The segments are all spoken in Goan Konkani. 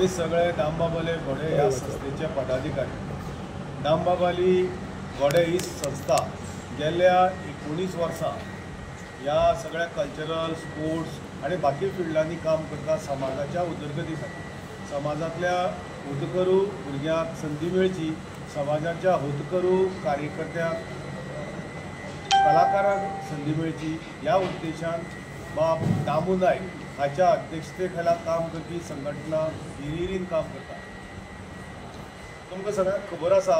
आमी सगळे दामबाबाले घोडे ह्या संस्थेचे पदाधिकारी. दामबाबाली घोडे ही संस्था गेल्या 19 वर्सां ह्या सगळ्या कल्चरल, स्पोर्ट्स आनी बाकी फिल्डांनी काम करता समाजाच्या उदरगती खातीर. समाजांतल्या होतकरू भुरग्यांक संदी मेळची, समाजाच्या होतकरू कार्यकर्त्यांक, कलाकारांक संदी मेळची ह्या उद्देशान बाब दामू नायक हाच्या अध्यक्षते खाला काम करपी संघटना हिरिरीन काम करता. तुमकां सगळ्यांक खबर आसा,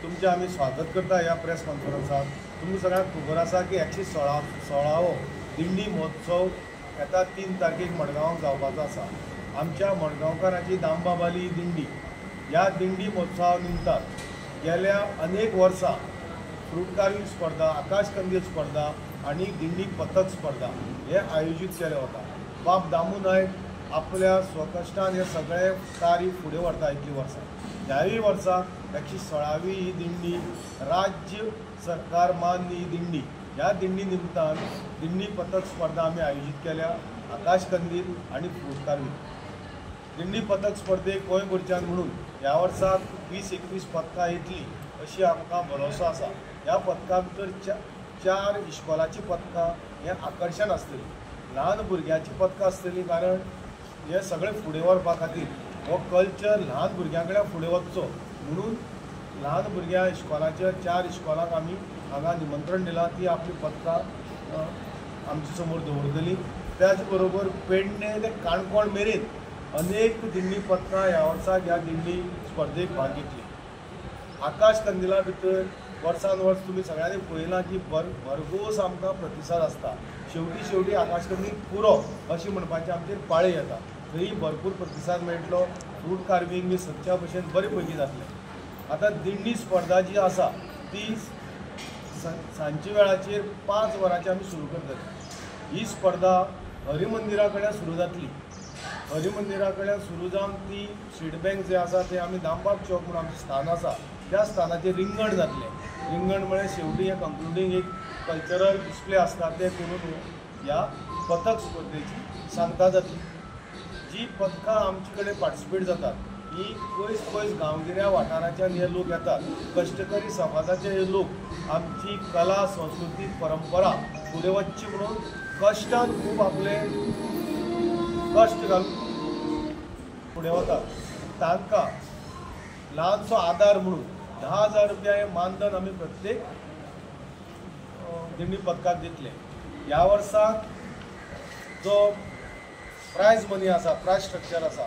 तुमचें आमी स्वागत करता ह्या प्रेस कॉन्फरन्साक. तुमकां सगळ्यांक खबर आसा की 116वो दिंडी महोत्सव येता 3 तारखेक मडगांवाक जावपाचो आसा. आमच्या मडगांवकारांची दामबाबाली दिंडी ह्या दिंडी महोत्सवा निमतान गेल्या अनेक वर्सां फ्रूट कार्विंग स्पर्धा, आकाश कंदील स्पर्धा आनी दिंडी पथक स्पर्धा हे आयोजीत केले वता. बाब दामू नायक आपल्या स्वकश्टान हे सगळे कार्य फुडें व्हरता इतलीं वर्सां. ह्याय वर्सा 116वी ही दिंडी राज्य सरकार मान्य ही दिंडी, ह्या दिंडी निमतान दिंडी पथक स्पर्धा आमी आयोजीत केल्या, आकाश कंदील आनी फ्रूट कार्विंग. दिंडी पथक स्पर्धेक गोंयभरच्यान म्हणून ह्या वर्साक 20-21 पदकां येतलीं अशी आमकां भरोसो आसा. ह्या पदकां भितर 4 इश्कोलाचीं पदकां हें आकर्शण आसतलीं, ल्हान भुरग्यांचीं पदकां आसतलीं, कारण हें सगळें फुडें व्हरपा खातीर हो कल्चर ल्हान भुरग्यां कडल्यान फुडें वचचो म्हणून ल्हान भुरग्यां इश्कोलाच्या 4 इश्कोलांक आमी हांगा निमंत्रण दिलां, ती आपलीं पदकां आमचे समोर दवरतलीं. त्याच बरोबर पेडणे ते काणकोण मेरेन अनेक दिंडी पथकां ह्या वर्साक ह्या दिंडी स्पर्धेक भाग घेतली. आकाश कंदिला भितर वर्सान वर्स तुमी सगळ्यांनी पळयलां की भरघोस आमकां प्रतिसाद आसता. शेवटी शेवटी आकाश कंदील पुरो अशी म्हणपाची आमचेर पाळी येता, थंय भरपूर प्रतिसाद मेळटलो. फ्रूट कार्विंग बी सदच्या भशेन बरे पैकी जातलें. आतां दिंडी स्पर्धा जी आसा ती सांजचे वेळाचेर 5 वरांचेर आमी सुरू करतले. ही स्पर्धा हरिमंदिरा कडल्यान सुरू जातली. हरिमंदिरा कडल्यान सुरू जावन ती स्टेट बँक जे आसा ते आमी दामबाब चौक म्हणून आमचें स्थान आसा त्या स्थानाचेर रिंगण जातलें. रिंगण म्हळ्यार शेवटी हें कंक्लुडींग एक कल्चरल डिस्प्ले आसता तें करून ह्या पथक स्पर्धेची सांगता जातली. जी पथकां आमचे कडेन पार्टिसिपेट जातात ही पयस पयस गांवगिऱ्या वाठाराच्यान हे लोक येतात, कश्टकरी समाजाचे हे लोक आमची कला, संस्कृती, परंपरा फुडें वचची म्हणून कश्टान खूब आपले कश्ट घालून फुडें वतात. तांकां ल्हानसो आदार म्हणून 10,000 रुपया हे मानधन आमी प्रत्येक दिंडी पथकाक दितले. ह्या वर्साक जो प्रायज मनी आसा, प्रायज स्ट्रक्चर आसा,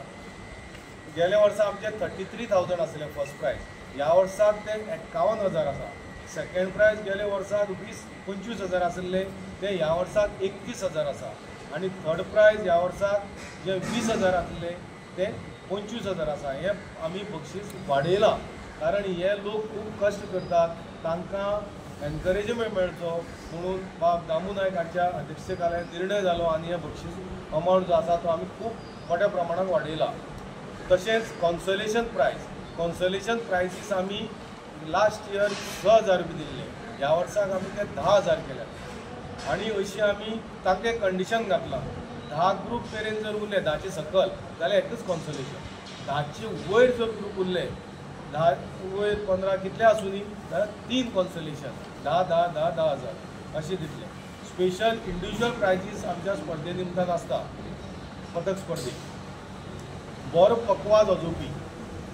गेल्या वर्सा आमचे 33,000 आसले फर्स्ट प्रायज, ह्या वर्साक ते 51,000 आसा. सेकंड प्रायज गेल्या वर्साक 20-25,000 आसले ते ह्या वर्साक 31,000 आसा. आनी थर्ड प्रायज ह्या वर्साक जे 20,000 आसले ते 25,000 आसा. हें आमी बक्षीस वाडयलां कारण हे लोक खूब कश्ट करतात, तांकां एनकरेजमेंट मेळचो म्हणून बाब दामू नायक हांच्या अध्यक्षतेखाला निर्णय जालो आनी हें बक्षीस अमावंट जो आसा तो आमी खूब मोठ्या प्रमाणात वाडयला. तशेंच कॉन्सोलेशन प्रायज, कॉन्सोलेशन प्रायजीस आमी लास्ट इयर 6,000 रुपया दिल्ले, ह्या वर्साक आमी ते 10,000 केल्यात. आनी अशी आमी तांकां कंडिशन घातलां, 10 ग्रूप मेरेन जर उरले 10चे सकल जाल्यार एकच कॉन्सोलेशन, 10चे वयर जर ग्रूप उरले 10 वयर 15 कितले आसूं न्ही जाल्यार 3 कॉन्सोलेशन 10, 10, 10, 10,000 अशें दितले. स्पेशल इंडिविज्युअल प्रायजीस आमच्या स्पर्धे निमतान आसता. पथक स्पर्धेक बरो पकवाज वाजोवपी,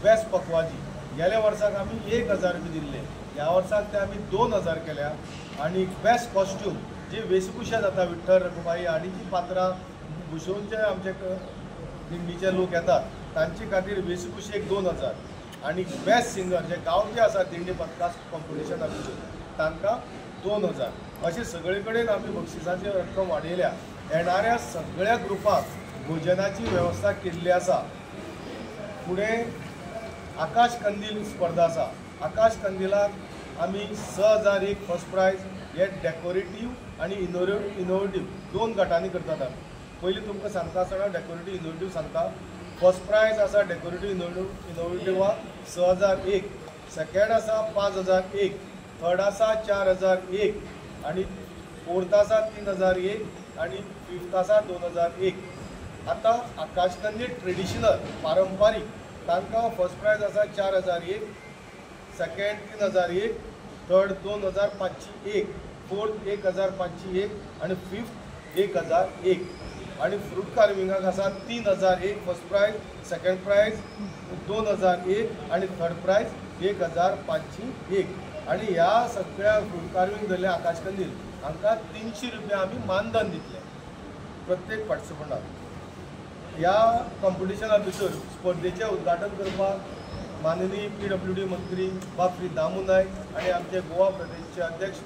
बेस्ट पकवाजी, गेल्या वर्साक आमी 1,000 रुपया दिल्ले, ह्या वर्साक ते आमी 2,000 केल्या. आनी बेस्ट कॉस्ट्यूम जी वेशभूषा जाता विठ्ठल रखुमाई आनी जी पात्रां भुशोवन जे आमचे दिंडीचे लोक येतात तांचे खातीर वेशभूषेक 2,000 आनी बेस्ट सिंगर जे गांवचे आसा दिंडी पथका कॉम्पिटिशना भितर तांकां 2,000. अशे सगळे कडेन आमी बक्षिसाची रक्कम वाडयल्या. येणाऱ्या सगळ्या ग्रुपाक भोजनाची वेवस्था केल्ली आसा. फुडें आकाश कंदील स्पर्धा आसा. आकाश कंदिलाक आमी 6,001 फर्स्ट प्रायज हे डेकोरेटीव आनी इनोवेटीव 2 गटांनी करतात आमी. पयलीं तुमकां सांगता आसतना डेकोरेटीव इनोवेटीव सांगता. फर्स्ट प्रायज आसा डेकोरेटीव इनोवेटिवाक 6,001, सेकेंड आसा 5,001, थर्ड आसा 4,001 आनी फोर्थ आसा 3,001 आनी फिफ्थ आसा 2,001. आतां आकाशकंदील ट्रेडिशनल पारंपारीक तांकां फर्स्ट प्रायज आसा 4001, सेकंड 3001, थर्ड 2501, फोर्थ 1501 आनी फिफ्थ 1001. आनी फ्रूट कार्विंगाक आसा 3001 फर्स्ट प्रायज, सेकंड प्रायज 2001 आनी थर्ड प्रायज 1501. आनी ह्या सगळ्या फ्रूट कार्विंग जाल्ल्या आकाशकंदील हांकां 300 रुपया आमी मानधन दितले प्रत्येक पार्टिसिपंटाक. ह्या कॉम्पिटिशना भितर स्पर्धेचें उद्घाटन करपाक माननीय PWD मंत्री बाब श्री दामू नायक आनी आमचे गोवा प्रदेशचे अध्यक्ष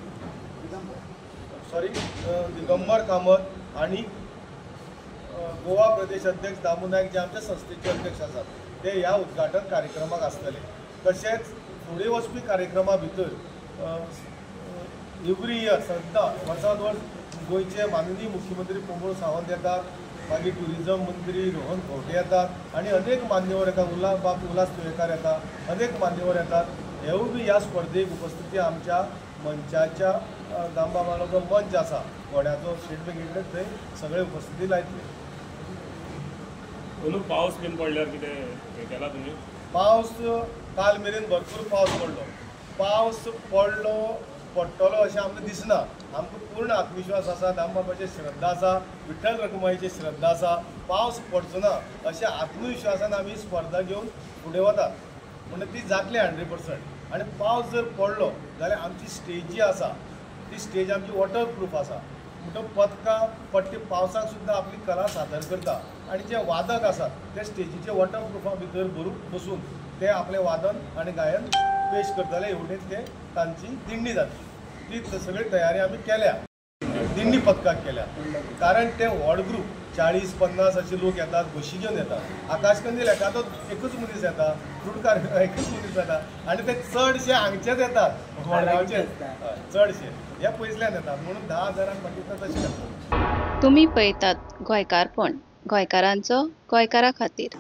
दिगंबर कामत आनी गोवा प्रदेश अध्यक्ष दामू नायक जे आमच्या संस्थेचे अध्यक्ष आसात ते ह्या उद्घाटन कार्यक्रमाक आसतले. तशेंच फुडें वचपी कार्यक्रमा भितर एवरी इयर सद्दां वर्सान वर्स गोंयचे माननीय मुख्यमंत्री प्रमोद सावंत येतात, मागीर ट्युरिजम मंत्री रोहन खंवटे येतात आनी अनेक मान्यवर येतात, बाब उल्हास तुयेकार येता, अनेक मान्यवर येतात. हेवूय बी ह्या स्पर्धेक उपस्थिती आमच्या मंचाच्या दामबाबालो जो मंच आसा घोड्याचो स्टेट बँके कडेन थंय सगळे उपस्थिती लायतले. अंदू पावस बीन पडल्यार कितें केला तुमी? पावस काल मेरेन भरपूर पावस पडलो. पावस पडटलो अशें आमकां दिसना. आमकां पूर्ण आत्मविश्वास आसा, दामबाबाची श्रद्धा आसा, विठ्ठल रखुमाईची श्रद्धा आसा, पावस पडचो ना अशा आत्मविश्वासान आमी स्पर्धा घेवन फुडें वतात. म्हणटा ती जातली 100%. आनी पावस जर पडलो जाल्यार आमची स्टेज जी आसा ती स्टेज आमची वॉटर प्रूफ आसा, म्हणटकच पदकां पडटी पावसाक सुद्दां आपली कला सादर करता आनी जे वादक आसात ते स्टेजीचे वॉटर प्रुफा भितर बसून ते आपलें वादन आनी गायन पेश करतले. एवढेच ते तांची दिंडी जातली. ती सगळी तयारी आमी केल्या, दिंडी पथकाक केल्या, कारण ते व्हड ग्रूप 40-50 अशे लोक येतात, बशी घेवन येतात. आकाशकंदील एकादो एकूच मनीस येता, फ्रूट कार्विंग एकूच मनीस येता आनी ते चडशे हांगचेच येतात, मडगांवचे चडशे हे पयसल्यान येतात, म्हणून 10 हजारांक बाकी तशें करतात. तुमी पळयतात गोंयकारपण, गोंयकारांचो गोंयकारा खातीर.